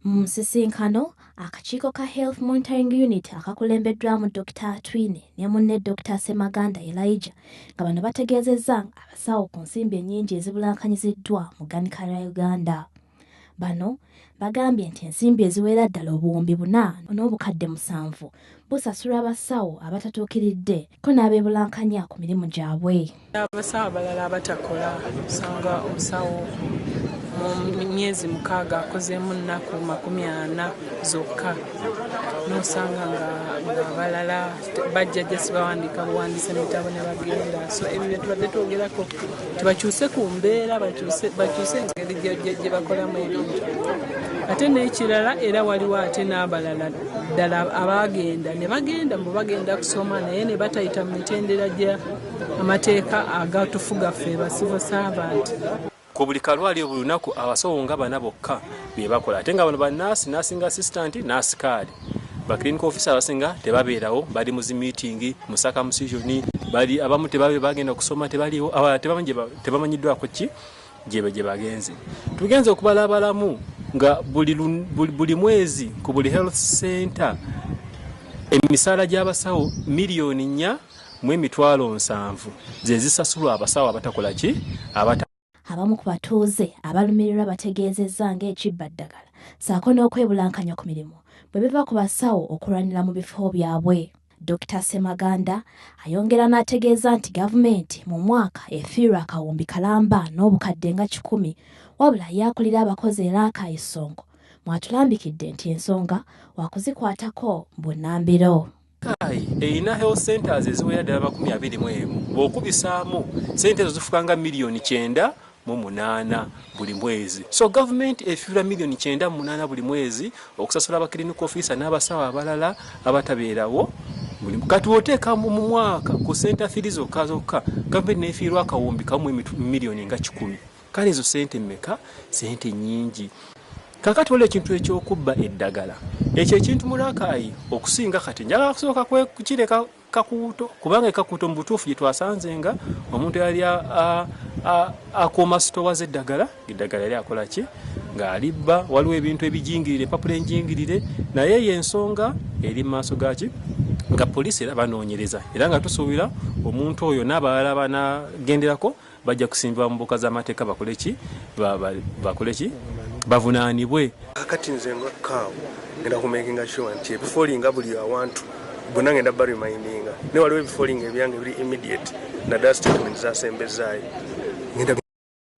Mu nsisinkano, akakiiko ka Health Monitoring Unit akakulembeddwamu Dr Twine ne munne Dr Semaganda Elijah, nga bano bategeezezza abasawo ku nsimbi ennyingi ezibulankanyiziddwa mu ggwanika lya Uganda. Bano bagambye nti ensimbi eziwera ddala 4700 busasulwa abasawo abatatuukiridde ko n'abeebulankanya ku mirimu gyabwe. Abasawo abalala abatakola, osanga omusawo mu myezi 6 akozeemu nnaku 40 zokka, n'osanga nga abalala bajja just bawandiika buwandiise mu bitabo ne bagenda. So ebyo bye tubadde twogerako, tibakyuse ku mbeera, bakyuse engeri gye bakolamu ebintu. Ate n'ekirala, era waliwo ate n'abalala ddala abagenda ne bagenda mbu bagenda kusoma, naye ne batayita mu mitendera gya amateeka agatufuga ffe ba civil servant. Ku buli kalwaliro buli lunaku abasawo nga bana bokka be bakola, ate nga bano bannansi, nursing assistant, n'asikaali, ba clinical officer abasinga tebabeerawo, bali mu zi meeting, mu circumcision, bali abamu tebabe bagenda kusoma, tebaliwo, abalala tebamanyiddwako ki gye bagenze. Tugenze okubalabalamu nga buli mwezi ku buli health center emisaala gy'abasawo 4,700,000 ze zisasulwa abasawo abatakola ki abata. Abamu ku batuuze abalumirirwa bategeezezza ng'ekibba ddagala ssaako n'okwebulankanya ku mirimu bwe biva ku basawo okulwanira mu bifo byabwe. Dr Semaganda ayongera n'ategeeza nti gavumenti mu mwaka efiirwa 1,100,000, wabula yakulira abakozi era Akayisongo mwatulambikidde nti ensonga wakuzikwatako bunnambiro. Kai erina health centers eziwera ddala 21. Bw'okubisaamu sente ezo zifuka nga 98 miliyoni buli mwezi. So gavumenti efiirwa 98 miliyoni buli mwezi okusasula aba clinical officer n'abasawo abalala abatabeerawo. Kati oteeka mu mwaka ku center three zokka zokka, gavumenti nefiirwa 100,000 miliyoni nga 100. Kale ezo sente mmeka? Sente nyingi. Kakati waliwo ekintu ekyokubba eddagala, ekyo ekintu mu Rakai okusinga. Kati njagala kusooka kukireka Kakuuto, kubanga ekakuuto mu butuufu gye twasanze nga omuntu yali akuuma sitowa z'eddagala, eddagala yali akola ki? Ng'alibba. Waliwo ebintu ebijingirire, empapula enjingirire, naye eyo ensonga eri mu maaso gaki nga poliisi era banoonyereza, era nga tusuubira omuntu oyo n'abalala banagenderako bajja kusimbibwa mu mbuka z'amateeka, bakole ki? Bakole ki? Bavunaanibwe. Kakati nze nga CAO ngenda kumakinga sure nti ebifallinga buli awantu bonna ngenda baremindinga, naye waliwo ebifallinga ebyange ebiri immediate, naddala statement zasembezaayo ngenda.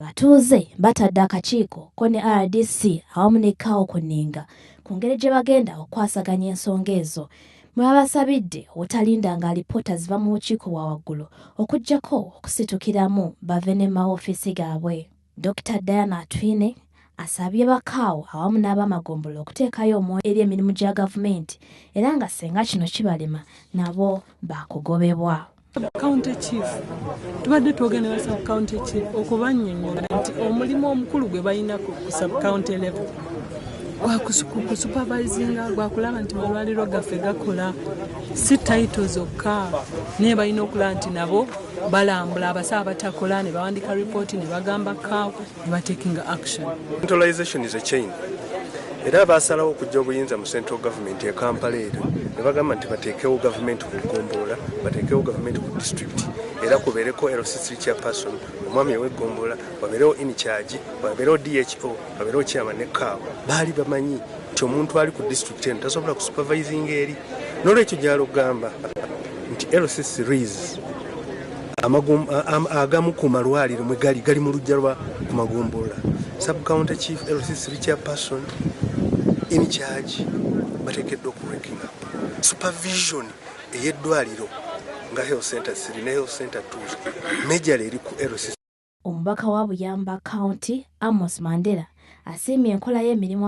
Abatuuze batadde akakiiko ko ne RDC awamu ne CAO ku nninga ku ngeri gye bagenda okukwasaganya ensonga ezo, mwe babasabidde obutalinda nga alipoota ziva mu bukiiko bwa waggulu, okuggyako okusitukiramu bave ne mawofiisi gaabwe. Dr Diana Atwine asabye ba CAO awamu n'abamagombolola okuteekayo omwoyo eri emirimu gya gavumenti, era nga singa kino kibalema nabo baakugobebwa. County chief, tubadde twogenda ne sub county chief okubannyonnyola nti omulimu omukulu gwe balina ku sub county level gwakusupervisinga, gwakulaba nti malwaliro gaffe gakola, si title zokka, naye balina okulaba nti nabo balambula abasawo abatakola ne bawandika ripooti ne bagamba CAO ne batakinga action. Centralization is a chain, era basalawo okujja obuyinza mu central government e Kampala, era ne bagamba nti bateekewo gavumenti ku ggombolola, bateekewo gavumenti ku district, era kubeereko LC3 chairperson, omwami ow'eggombolola, wabeerewo in-charge, wabeerewo DHO, wabeerewo chairman ne CAO. Baali bamanyi nti omuntu ali ku district eno tasobola kusupervisinga eri. N'olwekyo gyala okugamba nti LC3s agamu ku malwaliro mwe gali gali mu luggya lwa ku magombolola, sub county chief, LC3 chairperson, in charge bateekeddwa okuwakinga up supervision ey'eddwaliro nga health center 3 ne health center 2 major eri ku LC. Omubaka wa Buyamba County, Amos Mandela, asiimye enkola y'emirimu.